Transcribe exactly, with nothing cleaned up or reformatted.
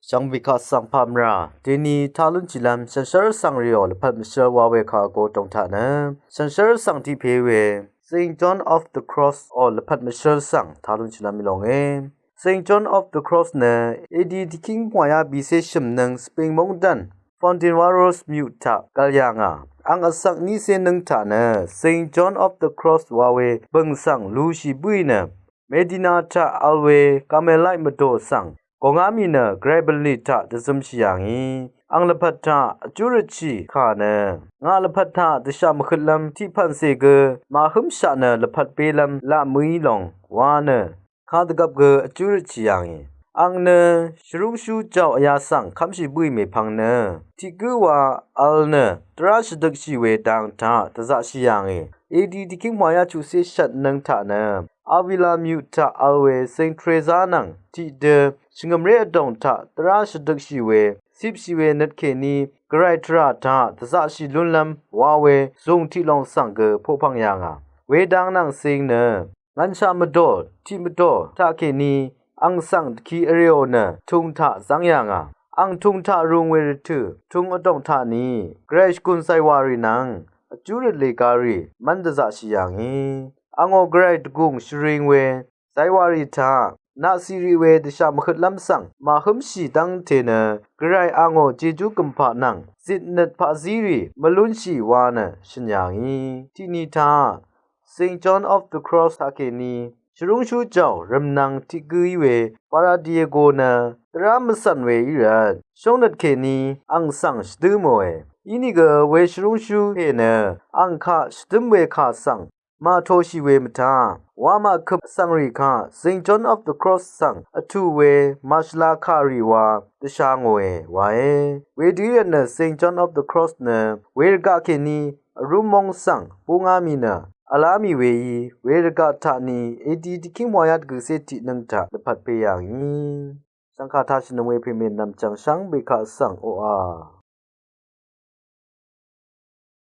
Shvngbe kaq svng pamra deni talun chilam shanshar svng rio lvpat mvshar wa we kaq go dong taq nø shanshar svng tiq pe we Saint John of the Cross o lvpat mvshar svng talun chilam ilonge. Saint John of the Cross nø A D tiking pwaya bise shvmnøng Spain mongdan Fontenovaros myut taq gal yanga. Ang asvng nise nøng taq nø Saint John of the Cross wa we bøng svng lushi bui nø Medina taq al we Carmelite mvdo svng gongami nø Gvray bvli taq dvzømshi yangi. Ang lvpat taq vjurøtshi kà nø ngà lvpat taq dvshaq mvhøtlam tiq pvnse gø màhømshaq nø lvpat belam laq mø̀í long wa nø kà dvgvp gø vjurøtshi yangi. Ang nø shvrúngshú jao vyà svng kv́mshi bǿì mèpvng nø tiq gǿ wa al nø dvrá shvdøkshi we dang taq dvzaqshi yangi. A D tiking pwaya chuqsé shvt nøng taq nø Avila myut taq al we Saint Teresa nvng tiqdø shvngø̀mré vdòng taq dvrá shvdøkshi we cipshi we nøt kèní Gvray tvrà taq dvzaqshi lúnlv́m wa we zùng tiq long svng gø poqpv̀ng yà ngà. Wedang nvng cing nø ngvnshaq mvdò tiq mvdò taq kèní ang svng dvki vrèò nø tung taq zv́ng yà ngà. Ang tung taq rung we rvtø̀ tung vdòng taq ni Gvray shvgùn zàywàrì nvng vjúrøt lègarì mv́n dvzaqshi yà ngì. Angò Gvray dvgùng shvring we zàywàrì taq naqciqriq we dvshaq mvhøtlv́m svng màhǿmshì dv́ngte nø Gvray angò jejú gø̀mpaq nvng zitnøt paqzírì mvlúnshì wa nø shø̀n yà ngì. Tiqni taq Saint John of the Cross taq kèní shvrúngshú jao rv̀mnvng tiq gǿí we Para Diego nø dvrá mvcv̀n we í rvt shóngnøt kèní ang svng shvdǿ mòe. Inìgø we shvrúngshú pè nø ang kaq shvdǿm we kà svng màtoshì we mvtá wamà køp vsvngrì kaq Saint John of the Cross svng vtù we màshvla kàrì wa dvsha ngòe wae. Wedø í rvt nø Saint John of the Cross nø we rvgaq kèní vrúm móng svng búngá mì nø vlá mì weí we rvgaq taq ni A D tiqkíng pwayá dvgø̀cé tiqnøng taq lvpat pè yà ngì. Shvngkà taq shvnøng we pèmè nv̀mchv̀ng shvngbe kaq svng oqà